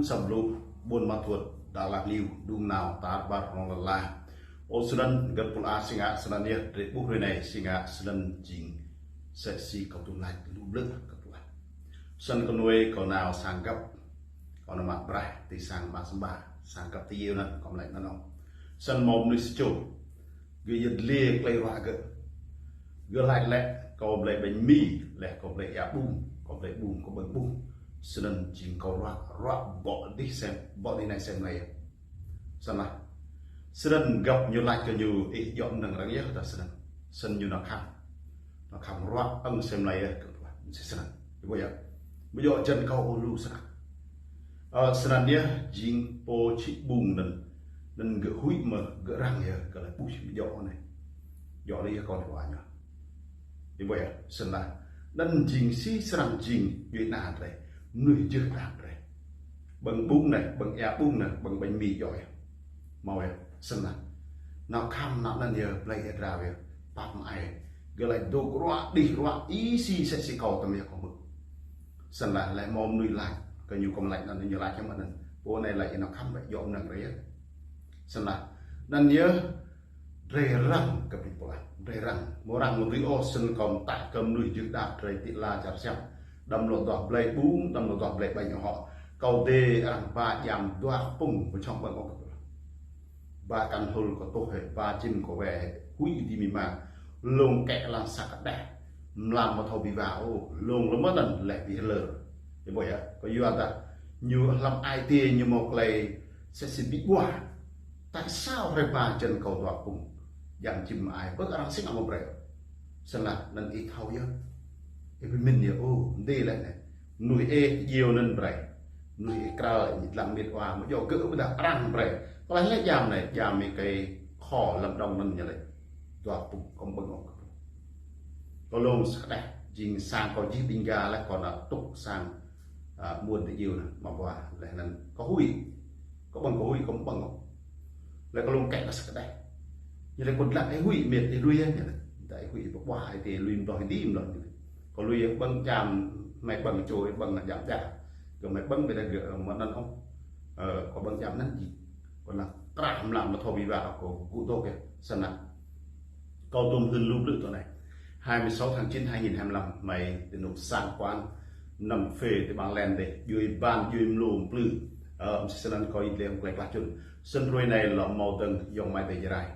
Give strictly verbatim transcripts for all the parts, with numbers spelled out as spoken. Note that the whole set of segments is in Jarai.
Săm lu ƀôn ma thuăt đa lah liu, đung nao tar ƀar rong lala. Ơ snăn găt pul a si ngă snăn yơh, drei ƀuh rơi anei si ngă snăn jing sĕ si kâo tŭ lač lu blư̆ kơ pul a. Snăn kơ nuê kâo nao sang găp, kâo nao mă braih ti sang mă sơmba, sang găp ti yêu anăn, kâo mă lač anăn ôh. Snăn mâo mnuih sa čô, gơ̆ yơh dliê klei ruă gơ̆. Gơ̆ lač lĕ, kâo blei bánh mì, leh kâo blei ia ƀung, kâo blei ƀung, kâo ƀơ̆ng ƀung. Snăn jing kâo ruă, ruă ƀô̆ dih sem, ƀô̆ dih anei sem lei. Snăn lah. Snăn găp ñu lač kơ ñu, ih djŏ mnơ̆ng arăng yơh, ta snăn. Snăn ñu nao khăm. Nao khăm ruă ơng sem lei yơh, kơ ruă. Msĕ snăn. Ih ƀuh yơh. Ƀu djŏ jăn kâo ôh lu snăn. Ơ, snăn yơh, jing pô čih ƀung anăn. Anăn gơ̆ huĭ mơh, gơ̆ răng yơh, gơ̆ lač ƀuh ƀu djŏ anei. Djŏ anei yơh kâo ruă ñu. Ih ƀuh yơh, snăn lah. Anăn jing si srăng jing djuê ana drei, mnuih jưh đak drei. Ƀơ̆ng ƀung anei, ƀơ̆ng ia ƀung anei, ƀơ̆ng bánh mì djŏ yơh. Mâo yơh, snăn lah. Nao khăm nao anăn yơh, blei ia drao yơh, pap mơai. Gơ̆ lač dôk ruă dih ruă ih si sĕ si kâo tăm yơh kâo hmư̆. Snăn lah, leh mâo mnuih lač kơ ñu, kâo mă lač anăn ñu lač čăm anăn. Pô anei lač ih nao khăm ƀĕ djŏ mnơ̆ng drei yơh. Snăn lah. Anăn yơh, drei răng kơ pih pul a, drei răng. Mâo răng mâo dưi ôh, snăn kâo mtă kơ mnuih jưh đak drei ti ala čar Siam. Đăm lŏ duah blei ƀung, đăm lŏ duah blei bánh ôh hŏ. Kâo dê arăng ba djam dua kơpŭng, ƀu čŏng ƀơ̆ng ôh kơ pul a. Ba kăn hŭl kâo tuh hĕ, ba čim kâo wai hĕ, huĭ dih mĭ ma. Lông kĕ lăng sa kơđeh. Mlam mâo thâo bi wa ôh, lông lơmơ̆t anăn leh bi hlơr. Ih ƀuh yơh, kơ yua dah ñu hlăm ai tiê ñu mâo klei sĕ si bi ƀuah. Tại sao hrơi ba jăn kâo dua kơpŭng? Djam čim mơai, ƀơ̆ng arăng si ngă mâo brei. Snăn lah, anăn ih thâo yơh. Ih bi mĭn yơh, ơ, mdê leh anei. Mnuih ih djiêu anăn brei. Mnuih ih krao, ñu dlăng mĭt wa, mâo djŏ gơ̆ ƀiădah arăng brei. Kâo lač leh djam anei, djam ih kơ kho lăm đŏng anăn ñu lač. Dua kơpŭng, kâo ƀơ̆ng ôh kơpŭng. Kâo lông sa kơđeh, jing sang kâo jih ƀing ga leh kâo nao tŭk sang, a, ƀuôn ti djiêu anăn, mă wa, leh anăn kâo huĭ. Kâo ƀơ̆ng kâo huĭ, kâo ƀơ̆ng ôh. Leh kâo lông kĕ kơ sa kơđeh. Ñu lač kâo dlăng ih huĭ, mĭt ih lui yơh, ñu lač. Dah ih huĭ, ƀuah ai tiê lui mdoh ih dih mdoh, ñu lač. Kâo lui yơh ƀơ̆ng djam, hmei ƀơ̆ng čô, ih ƀơ̆ng anăn djam djah. Gơ̆ hmei ƀơ̆ng ƀiădah gơ̆, ơ, mơ̆ng anăn ôh. Ơ, kâo ƀơ̆ng djam anăn jing. Kâo nao krah mlam mâo thâo bi wa kâo gŭ dôk yơh, snăn. Kâo tuôm hưn lu blư̆ tơ anei. Hai mươi sáu tháng chín hai nghìn hai mươi lăm, hmei ti anôk sang kuan, năm phê ti ƀăng len dih, djuê ban, djuê mlô mplư. Ơ, msĕ snăn kâo ih dlăng klei klah čŭn. Snăn hruê anei lŏ mâo dơ̆ng ayŏng amai adei Jarai.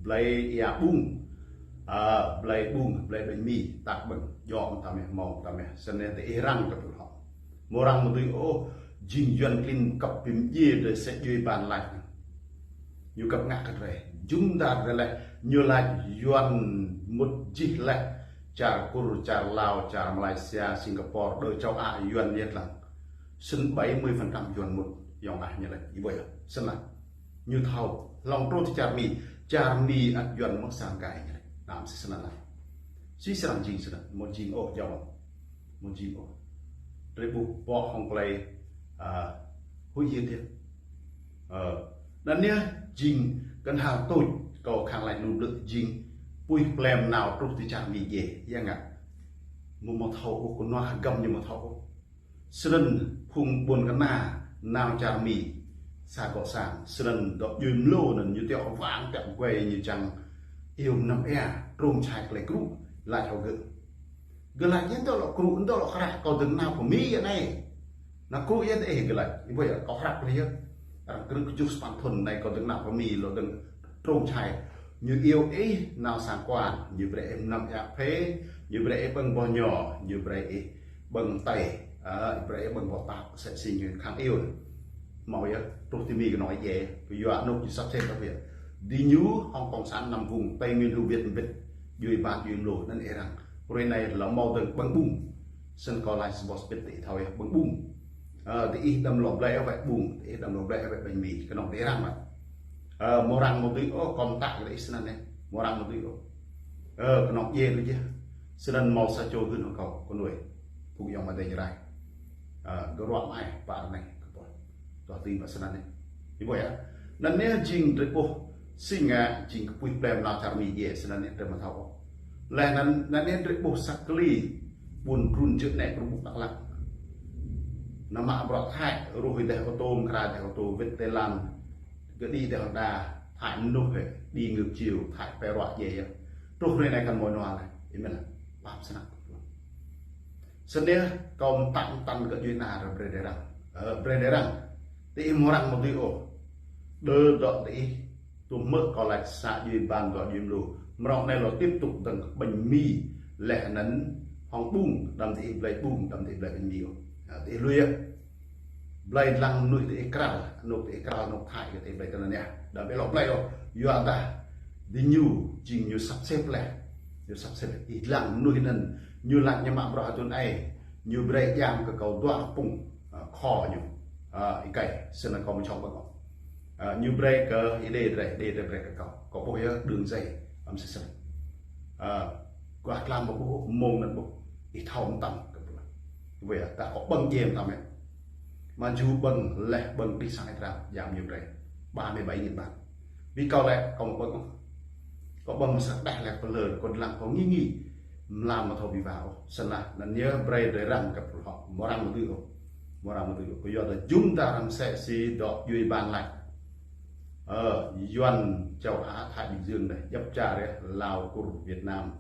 Blei ia ƀung, ơ, blei ƀung, blei bánh mì, tăk ƀơ̆ng, djŏ mtam yơh, mâo mtam yơh. Snăn anei ti ih răng kơ pul hŏ. Mâo răng mâo dưi ôh, jing Yuăn klin kăp bi mdjiê drei sĕ djuê ban lač. Ñu kăp ngă kơ drei. Jum dar drei leh, ñu lač Yuăn mŭt jih leh. Čar Kur, čar Lao, čar Malaysia, Singapore, đơ châu Á Yuăn yơh dlăng. Snăn bảy mươi phần trăm Yuăn mŭt, ayŏng ah ñu lač, ih ƀuh yơh, snăn lah. Ñu thâo, hlŏng truh ti čar Mi, čar Mi ăt Yuăn mơ̆ sang gai ñu lač. Anăm si snăn lah. Si srăng jing snăn, mâo jing ôh jao. Mâo jing ôh. Drei ƀuh ƀô̆ hŏng klei, a, huĭ hyưt yơh. Ơ, anăn yơh jing kơnhal tuč kâo khăng lač lu blư̆ jing puih plem nao truh ti čar Mi djiê, ya ngă. Mâo mâo thâo ôh, kơnua hơgăm ñu mâo thâo ôh. Snăn phung ƀuôn kơna nao čar Mi, sa gŏ sang, snăn dŏ djuê mlô anăn ñu tiŏ wang tiŏ guai ñu čiăng iêu mnăm êa, trông čhai klei krŭ, lač hŏ gơ̆. Gơ̆ lač yơh dŏ lŏ krŭ, dŏ lŏ krah, kâo dơ̆ng nao pơ Mi yơh anei. Nao krŭ yơh dih gơ̆ lač, ih ƀuh yơh, kâo hrăp leh yơh. Arăng krư̆ kơ juh sapăn thŭn anei kâo dơ̆ng nao pơ Mi lŏ dơ̆ng trông čhai. Ñu iêu ih nao sang kuan, ñu brei ih mnăm êa phê, ñu brei ih ƀơ̆ng boh ñŏ, ñu brei ih ƀơ̆ng tơi, a, brei ƀơ̆ng boh tap, sĕ si ñu khăng iêu. Mâo yơh, truh ti Mi kơnong ih djiê, kơ yua anôk ñu sắp xếp kơ pia. Diñu hŏng cộng sản nằm vùng Tây Nguyên hữu biệt mbĭt, djuê ban djuê mlô, anăn ih răng. Hruê anei lŏ mâo dơ̆ng ƀơ̆ng ƀung. Snăn kâo lač sbos pit ti ih thâo yơh, ƀơ̆ng ƀung. Ơ, ti ih đăm lŏ blei ôh wĕ ƀung, ti ih đăm lŏ blei ôh wĕ bánh mì, kơnong ti ih răng mơ̆. Ơ, mâo răng mâo dưi ôh, kâo mtă kơ ih snăn anei, mâo răng mâo dưi ôh. Ơ, kơnong djiê lu jih. Snăn mâo sa čô hưn hŏng kâo, kơ nuê. Phung ayŏng amai adei Jarai. Ơ, gơ̆ ruă mơai, pă ară anei, kơ pô. Tuah dưi mă snăn anei. Ih ƀuh yơh. Anăn anei jing drei ƀuh, si ngă jing kơ puih plem nao čar Mi djiê, snăn anei drei mâo thâo ôh. Leh anăn, anăn anei drei ƀuh sa kli, ƀuôn trun jơ̆ anei kơ rơbŭk Dak Lak. Nao mă bruă Thái, ruh ih deh ô tô, mkra deh ô tô, wĭt tơlan, gơ̆ đĭ deh Honda, Thái mơnuih hĕ, đĭ ngưp čiu, Thái pơruă djai yơh. Truh hrơi anai kăn mơ̆ nua lĕ, ih mĭn lĕ, pap snăk. Snăn yơh, kâo mtă mtăn kơ djuai ana ră brơi đe răng. Ơ, brơi đe răng. Tơ ih mơ̆ răng mơ̆ dưi ôh. Đơ dŏ tơ ih, tŭ hmư̆ kâo laĭ sa djuai ban dŏ djuai mlô. Mrâo anai lŏ tiếp tục dơ̆ng bánh mì, laih anŭn hŏng ƀung, đăm tơ ih blơi ƀung, đăm tơ ih blơi bánh mì ôh. Ơ, tơ ih lui yơh. Blơi lăng mơnuih tơ ih kral, anôk tơ ih kral, anôk Thái kơ tơ ih blơi tơnăn yơh. Đăm ih lŏ blơi ôh, yua dah, diñu, jing ñu sắp xếp leh. Ñu sắp xếp leh. Ih lăng mơnuih anŭn, ñu laĭ ñu mă bruă hơdun ai, ñu brơi jam kơ kâo dua pung, ơ, kho ñu. Ơ, ih kai, snăn kâo mơ̆ čŏng ƀơ̆ng ôh. Ơ, ñu brơi kơ ih đe drơi, đe drơi brơi kơ kâo. Kâo ƀuh yơh, đường dây, ăm sĭt sĭt. Ơ, kâo ăt lăm ƀuh, mơ̆ng anŭn ƀuh. Ih thâo mơtam kơ ƀuh. Ƀuh yơh, ta kâo ƀơ̆ng djai mơtam yơh. Mă jŭ ƀơ̆ng, laih ƀơ̆ng đih sang ih trao, jam ñu brơi. Ba mươi bảy nghìn baht. Bi kâo lĕ, kâo mơ̆ ƀơ̆ng ôh. Kâo ƀơ̆ng mơ̆ săk đeh lĕ pơlơ, kâo lăng kâo nghi nghi. Mlam mơ̆ thâo bi wa ôh. Snăn anŭn yơh brơi đe răng kơ pơlŏ. Mơ̆ răng mơ̆ dưi ôh. Mơ̆ răng mơ̆ dưi ôh. Kơ yua dah jum ta răng sĕ si dŏ djuai ban laih. Ơ, Yuan châu Á Thái Bình Dương đeh, djăp čar yơh, Lào, Kur, Việt Nam.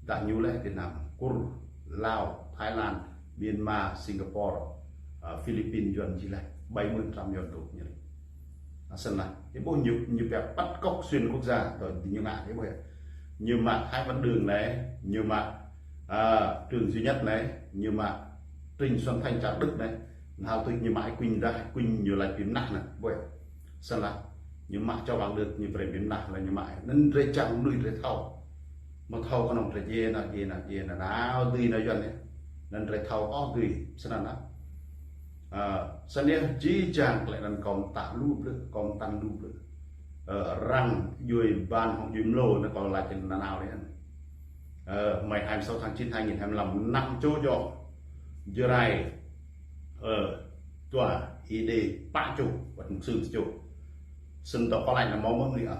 Dah ñu lĕ Việt Nam, Kur, Lào, Thái Lan, Myanmar, Singapore, ơ, Philippines, Yuan jih lĕ, bảy mươi phần trăm Yuan tŭ ñu lĕ. Ơ, snăn lĕ, ih ƀuh ñu, ñu pia bắt cóc xuyên quốc gia, tơ ñu ngă, ih ƀuh yơh. Ñu mă Thái Văn Đường lĕ, ñu mă, ơ, Trương Duy Nhất lĕ, ñu mă Trịnh Xuân Thanh čar Đức lĕ, nao tui ñu mă ih kuñ dah, ih kuñ ñu laĭ bi mnah anŭn, ƀuh yơh. Snăn lĕ, ñu mă Châu Văn Được, ñu brơi bi mnah lĕ ñu mă. Anŭn drơi čang mơnuih drơi thâo. Mơ̆ thâo kơnơ̆ng drơi djai nao, djai nao, djai nao, nao dưi nao Yuan yơh. Anŭn drơi thâo ôh dưi, snăn lĕ. Ơ, snăn yơh, jih jang klĕ anŭn kâo mtă lu blư̆, kâo mtă lu blư̆. Ơ, răng djuai ban hŏng djuai mlô anŭn kâo laĭ čen nanao anai. Ơ, hmei hai mươi sáu tháng chín hai nghìn hai mươi lăm năm čô djŏ. Jrai, ơ, tua, ih đe pă čô, wăt mơ̆ sưn čô. Snăn dŏ kâo laĭ anŭn mơ̆ mơ̆ mơnuih ăl.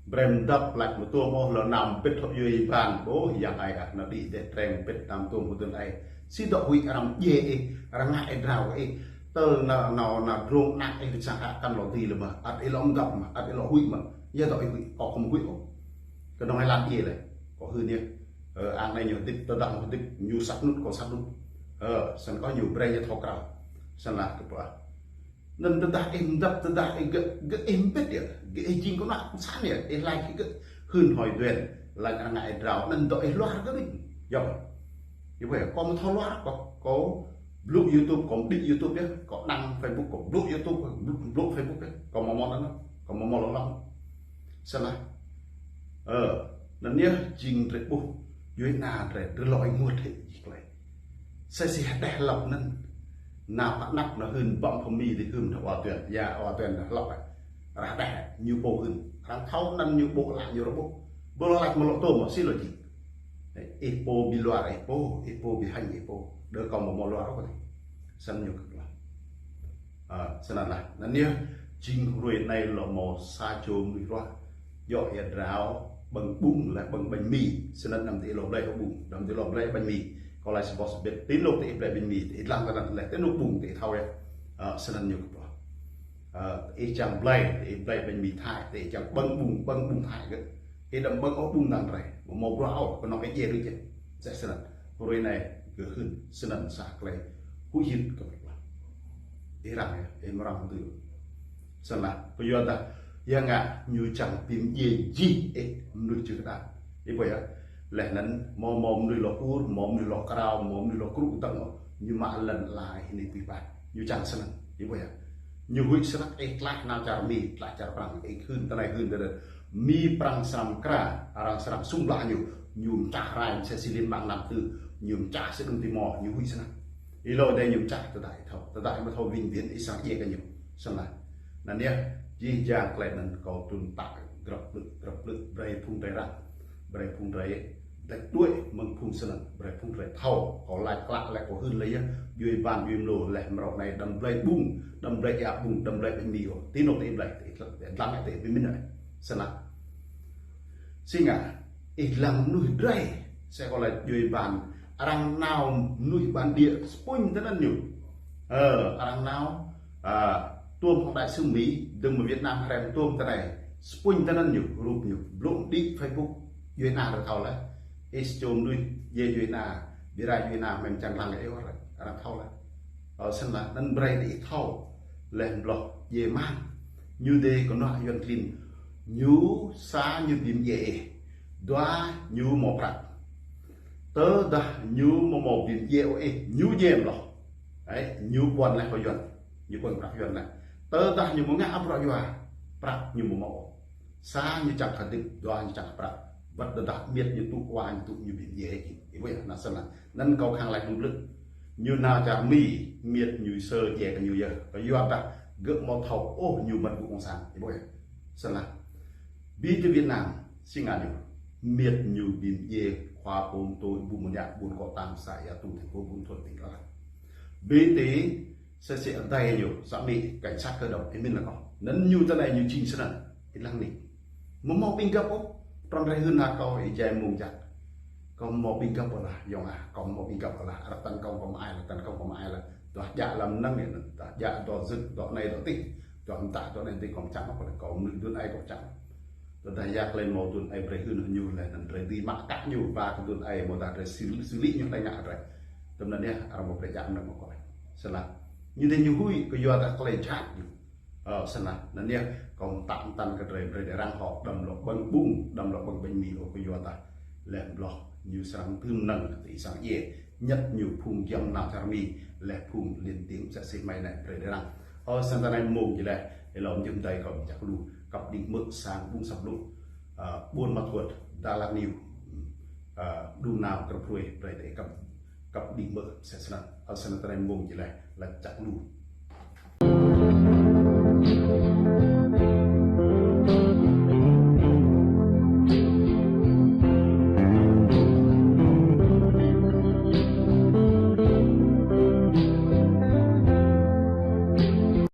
Brem dăp laĭ mơ̆ tuôm ôh lŏ năm bĭt hŏ djuai ban, ƀuh yang ai ah, nao đĭ dêh treng bĭt năm tuôm hơdun ai. Si dŏ huĭ arăng djai ih, arăng ngă ih drao ih. Tơl nao, nao, nao drông ană ih, sang hă kăn lŏ dưi lĕ mơ̆, ăt ih lŏ mdăp mơ̆, ăt ih lŏ huĭ mơ̆. Yua dŏ ih huĭ, kâo kơ mơ̆ huĭ ôh. Kơnơ̆ng ai lăng djai lĕ, kâo hưn yơh. Ơ, ang anai ñu hơdip, tơdah hơdip, ñu sat nŭt, kâo sat nŭt. Ơ, snăn kâo ñu brơi ñu thâo krao. Snăn lĕ kơ pơah. Anŭn tơdah ih mdăp, tơdah ih gơ̆, gơ̆ ih mbĭt yơh, gơ̆ ih jing kơnuk kơna săn yơh, ih laĭ kơ gơ̆ hưn hơi duen, laĭ arăng ngă ih drao, anŭn dŏ ih luar gơ̆ đĭ. Yơh. Yơh ƀuh yơh, kâo mơ̆ thâo luar kâo, kâo blŭ YouTube, kâo đĭ YouTube yơh, kâo đăng Facebook, kâo blŭ YouTube, blŭ, blŭ Facebook yơh, kâo mơ̆ mơ̆ anŭn, kâo mơ̆ mơ̆ lŏ lăng. Snăn lĕ. Ơ, anŭn yơh jing drơi ƀuh, djuai ana drơi, drơi lŏ ih mŭt hĕ jih klĕ. Sĕ si hơdeh lăp anŭn. Nao pơ anăp nao hưn băm phô mi dih hưn hă wa tuan. Ya wa tuan lăp hă. Rah đeh ñu pô hưn. Arăng thâo anŭn ñu ƀô̆ lă ñu rơbôh. Ƀô̆ lă mơ̆ lŏ tôm mơ̆ si lŏ jing. Ih pô bi luar ih pô, ih pô bi hăng ih pô. Đơ kâo mơ̆ mơ̆ luar kơ anai. Snăn ñu kơ luar. Ơ, snăn lĕ. Anŭn yơh, jing hrơi anai lŏ mâo sa čô mơnuih ruah. Djŏ ia drao, ƀơ̆ng ƀung lĕ ƀơ̆ng bánh mì. Snăn năm tơ ih lŏ blơi ƀung, năm tơ ih lŏ blơi bánh mì. Kâo laĭ sa boh sa bit, tơ anôk tơ ih blơi bánh mì, tơ ih lăng tơnăn lĕ, tơ anôk ƀung tơ ih thâo yơh. Ơ, snăn ñu kơ pơah. Ơ, ih čang blơi, tơ ih blơi bánh mì Thái, tơ ih čang ƀơ̆ng ƀung, ƀơ̆ng ƀung Thái gơ̆. Ih đăm ƀơ̆ng ôh ƀung dang drơi, mơ̆ mâo bruă ôh, kơnơ̆ng ih djai đôč yơh. Sĕ snăn, hrơi anai, gơ̆ hưn, snăn sa klei, huĭ hyưt kơ pơah. Ih răng yơh, ih mơrăng tui. Snăn lĕ, pơyua dah, yang ngă ñu čang pim djai jih ih mơnuih čư̆ kơđa. Ih ƀuh yơh, laih anŭn, mâo, mâo mơnuih lŏ ur, mâo mơnuih lŏ krao, mâo mơnuih lŏ krŭ dơ̆ng ôh, ñu mă lŏn ala ih anai pih pah. Ñu čang snăn, ih ƀuh yơh. Ñu huĭ snăk ih tlaih nao čar Mi, tlaih čar Prăng, ih hưn tơ anai hưn tơ anŭn. Mi Prăng srăng mkra, arăng srăng sum blah ñu, ñu mčah rai msĕ si liên bang Nam Tư, ñu mčah si Đông Timor, ñu huĭ snăk. Ih lŏ dêh ñu mčah tơdah ih thâo, tơdah ih mơ̆ thâo wĭn wĭn ih srăng djai kơ ñu. Snăn lĕ. Anŭn yơh, jih jang klei anŭn kâo trŭn tă grăp blư̆, grăp blư̆, brơi phung drơi răng, brơi phung drơi đĕt đuaĭ mơ̆ng phung snăn, brơi phung drơi thâo, kâo laĭ klă lĕ kâo hưn lĕ yơh, djuai ban djuai mlô lĕ mrâo anai đăm blơi ƀung, đăm blơi ia ƀung, đăm blơi bánh mì ôh. Tơ anôk tơ ih blơi, tơ ih dlăng, tơ ih dlăng, tơ ih bi mĭn anai. Snăn lĕ. Si ngă, ih lăng mơnuih drơi, sĕ kâo laĭ djuai ban, arăng nao mơnuih bản địa, spŭn tơnăn ñu. Ơ, arăng nao, a, tuôm hăng đại sứ Mi, dơ̆ng mơ̆ng Việt Nam hrăm tuôm tơ anai, spun tơ anŭn ñu, rup ñu, blŭng đĭ Facebook, djuai ania arăng thâo laih. Ih čôm đuĭ, djuai ania, ƀiă djuai ania, mơ̆ng čang lăng ih arăng thâo laih. Ơ, snăn laih, anŭn brơi đĭ thâo, laih bloh, djuai mơ̆n. Ñu dê kơnuă Yuăn klin, ñu sa ñu bim djuai ih, dua ñu mâo prăk. Tơdah ñu mâo mâo bim djuai ih, ñu djuai mlŏh. Ê, ñu ƀuăn laih kơ Yuăn. Ñu ƀuăn prăk Yuăn laih. Tơdah ñu mâo ngă bruă yua, prăk ñu mâo mâo. Sa ñu čang kơdip, dua ñu čang prăk. Wăt tơdah miêt ñu tŭ wa ñu tŭ ñu bim djuai ih. Ih ƀuh yơh, anŭn snăn. Anŭn kâo khăng laĭ lu blư̆. Ñu nao čar Mi, miêt ñu sơ djuai kơ ñu yơh. Kơ yua dah gơ̆ mâo thâo ôh ñu mă ƀu kông sang. Ih ƀuh yơh. Snăn laih. Ƀing tơ Việt Nam, si ngă ñu, miêt ñu bim djuai, khua pôm tui ƀu mơ̆n yă ƀuôn kơ tam sa ia tu thành phố Buôn Thuột tỉnh Đắk Lắk. Ƀing tơ, sa si adai ñu, sa Mi, cảnh sát cơ động, ih min laĭ kâo. Anŭn ñu tơ anai ñu čing snăn, ih lăng anai. Mâo mâo ƀing găp ôh, trŏ rai hưn hă kâo, ih jai mông jak. Kâo mâo ƀing găp ôh lah, yŏng ah, kâo mâo ƀing găp ôh lah, arăng tăn kâo kâo mă ai lah, tăn kâo kâo mă ai lah. Dŏ jak lăm năng anai, dŏ jak dŏ zŭt, dŏ anai dŏ tih. Dŏ mơta dŏ anai dih kâo mă čang ôh lah, kâo mơnuih dŭn ai kâo čang. Tơdah yak lĕ mâo dŭn ai brơi hưn ñu lĕ, anŭn drơi dih mă kă ñu, ba kơ dŭn ai mâo dah drơi sĭ, sĭ lĭ ñu lĕ ngă drơi. Tơm anŭn yơh, arăng mâo brơi jak mơnơ̆ng mâo kâo lĕ. Snăn laih. Ñu dih ñu huĭ, kơ yua dah klei jhat ñu. Ơ, snăn laih. Anŭn yơh, kâo mơta mơtăn kơ drơi, brơi drơi arăng hŏ, đăm lŏ ƀơ̆ng ƀŭng, đăm lŏ ƀơ̆ng ƀañ mi ôh kơ yua dah. Laih bloh, ñu srăng tơm năng kơ tơ ih sang djuai. Ñăt ñu phung giăm nao čar Mi, laih phung lên tiếng msĕ si mơi anai brơi drơi arăng. Ơ, snăn tơ anai mông djơ̆ laih, ih lŏm jum dai kâo jak lu, kăp đĭ mơ̆ sang ƀŭng săp lu. Ơ, Buôn Ma Thuột, Đà Lạt News. Ơ, đŭm nao krăp hruê, brơi tơ ih kăp, kăp đĭ mơ̆, msĕ snăn. Ơ, snăn tơ anai mông djơ̆ laih, laih jak lu.